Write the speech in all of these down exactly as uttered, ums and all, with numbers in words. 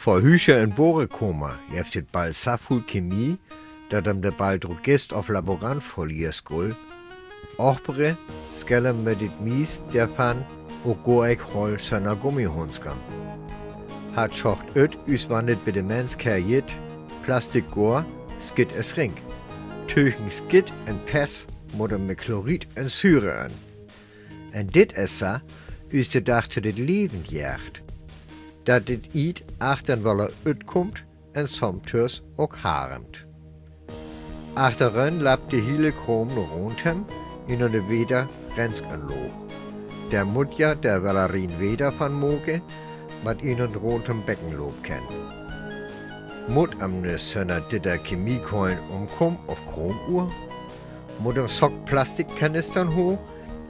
Vör Hüüscher en Borekamer jeft et bal sa völ Chemie, dat em de bal drop gist of Laborant vör Lieskool. Opbere schelle mer dit miest dervan, ok gor ekj hol sünner Gummihandsken. Hat schacht öt us wann et bi de Menschkeier jitt, Plastik gor, Skitt es rink. Tögen Skitt en Pest mott em Chlorid en Süre en. En dit es sa, us de Dag to dit Liewen jecht. Dat dit Iet achtern woller utkumt, en somtöörs ok harmt. Achterrönn lappt de hiele Kraam rundom, in de weder Rensk en Loog. De Mudder, de woller en Weder van moke, wat in un rundom Becken loop ken. Mott am nüss sünner dit de Chemiekeilen umkom of Kraam ur? Mott am Sock Plastikkanistern ho,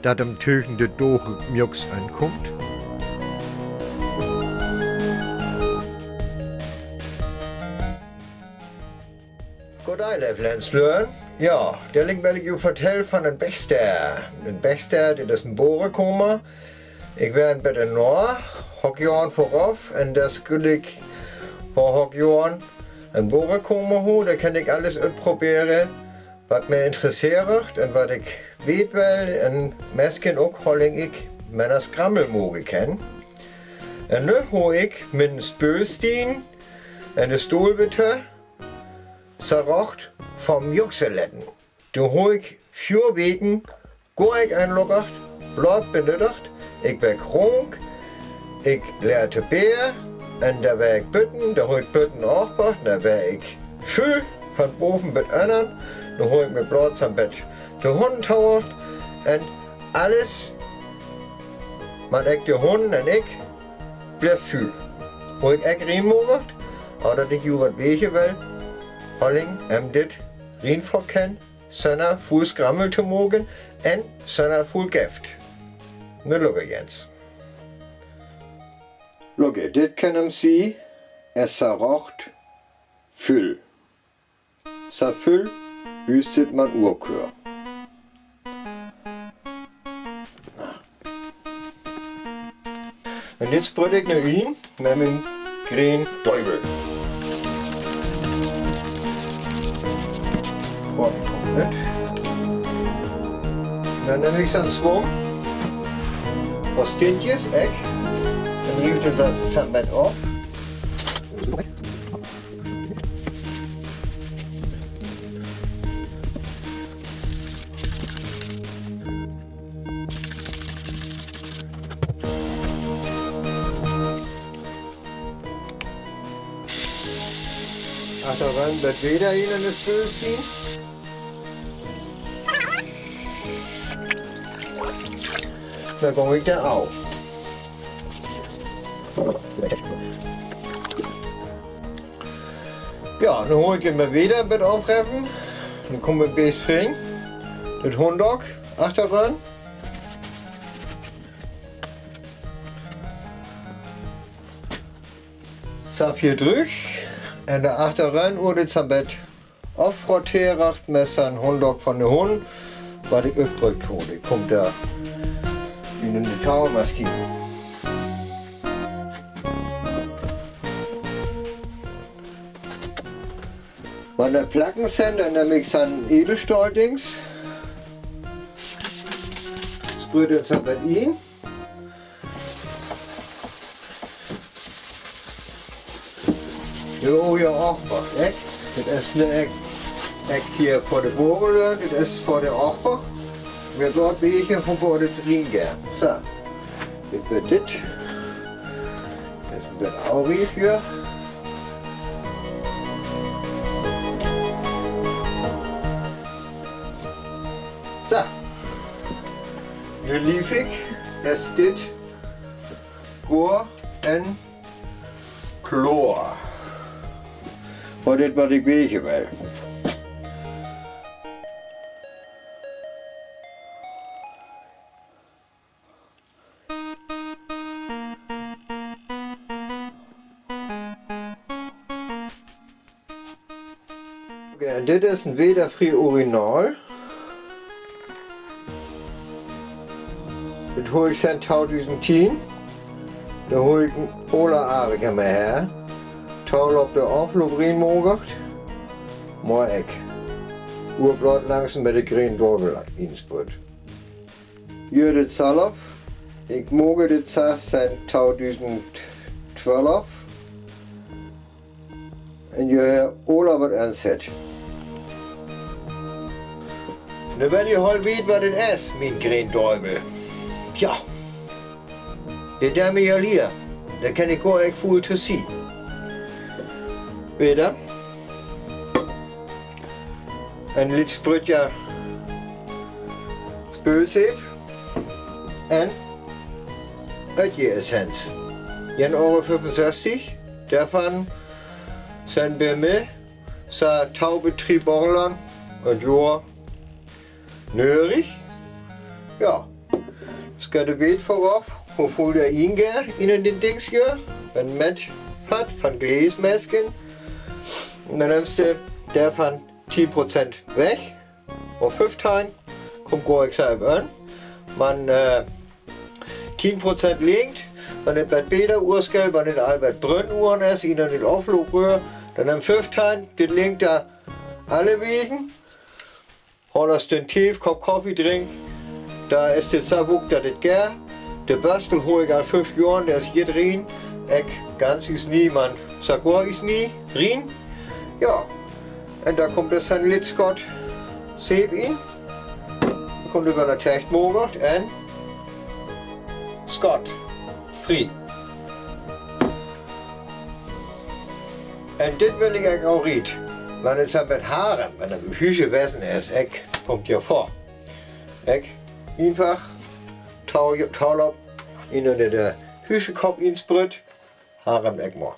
dat em tögen de Doge Mjux enkumt? Good day, leev Lenzlüe. Jo, de Link well ekj ju vertelle van en Bechster. En Bechster, dit es en Borekamer. Ekj weer en bät nor, hok Joaren vörop, en dat schull ekj vör hok Joaren en Borekamer ho, dor kann ekj alles utprobere, wat mi interesseert en wat ekj weet well, en mesken ok, ho Link, ekj mien Skrammel moke ken. En nu ho ekj mien Spölstien en de Stohl witte, sa rocht vom Juxe letten. Do ho ekj vör Weken gor nich enlockert, blot benötigt. Ekj weer krank, ekj leed to Bär, en do weer ekj buten, do ho ekj buten opgewacht, do weer ekj völ, von boven bit önnen, do ho ekj mi blot sam Bett de Hunn towacht, en alles, man ekj de Hunn en ekj, bleef völ. Ho ekj ekj riemoget, aver dat ekj ju wat wete well, ho Link, em dit rieverkennen, sünner völ Skrammel to moken, en sünner völ Geft. Nu lück ens. Lück, dit kann em sie, es sa rocht völ. Sa völ, wüstet man Urkör. En dit sprütt ekj nu en, met mien green Däuvel. Wacht, komplett. Dan nemm ekj so'n Swam. Wat stintjes, ekj. En rief dän Sa-, Sand met op. Achterop, dat weder en en de Spöl steit. Dan kom ekj dao. Jo, nu hol ekj em weder bit opriepen. Dan kom ekj bie Fring. Dat Hundok achterop. Sa vör drüch. En de achterop, wo dit sam Bett ofroteert, met so'n Hundok von de Hunn, wat ekj utbrökt haud. Ekj kom dao en de Taumaschien. Wan dao Placken sent, dan nemm ekj so'n Edelstahldings. Sprütt et sam Bett en. Jo, jo, och, wacht, ekj. Dit es ne Ekj. Ekj hia vör de Bogen, dit es vör de Ober. Wer dort, wie ekj hia vör de Ringe. Sa. Dit wor dit. Dit wor aurief hia. Sa. Nu leev ekj, es dit gor en kloor. Wat dit, wat ekj wete well. Okay, en dit es en Weder vri Original. Dit hol ekj sent tweedusend tien. Dao hol ekj en Ola Ariker mit her. Tauloop de Aafloop rin moog, moot ik. Uur bloot langsom met de Green Däubel insprütt. Jüdit Zalof, ik moog dit zas sent tweedusend twölf. En jühr Urlaub wat anzet. Nu well jie hal weet, wat dit is, mien Green Däubel. Tja. De Dame hier, de kenn ik goa, ik voel to zie. Weder. En liet Sprütt, ja. Spülseep. En Ötjessenz. Een Euro fünfundsösstig. Doavon sent bi mi sa Taubetrieb Bornland. En Johr. Nörig? Ja. Skadde weet vörop, wo völ de ingeer in den Dings hier. Een Mett hat van Gläsmesken. En dan nemmst de doavon tien Prozent weg. Of föftein. Kump goa eksaat an. Mer, äh, tien Prozent linkt, wan et wat bäder urskel, wan et al wat brun woren es, in den Aafloop, dan nemmst föftein, dit linkt doa allewegen. Hal es den Tee, Kopp Koffie drink, doa es dit sa wok, dat et gär. De Böstel hol ik al föf Johr, dä es hie dren. Ek ganz is nie, mer sa goa is nie, rin. Ja, en doa kump es en liet Skott Seep in. Kump üvver de Techt moog en Skott frie. En dit well ik ek auriet. Wan et sa met Harem, wan et hüsche wesen es, ek, kump jo vör. Ek, eenfach, Tau-, Tauloop, in de, de hüsche Kopp insprütt, Harem ek mol.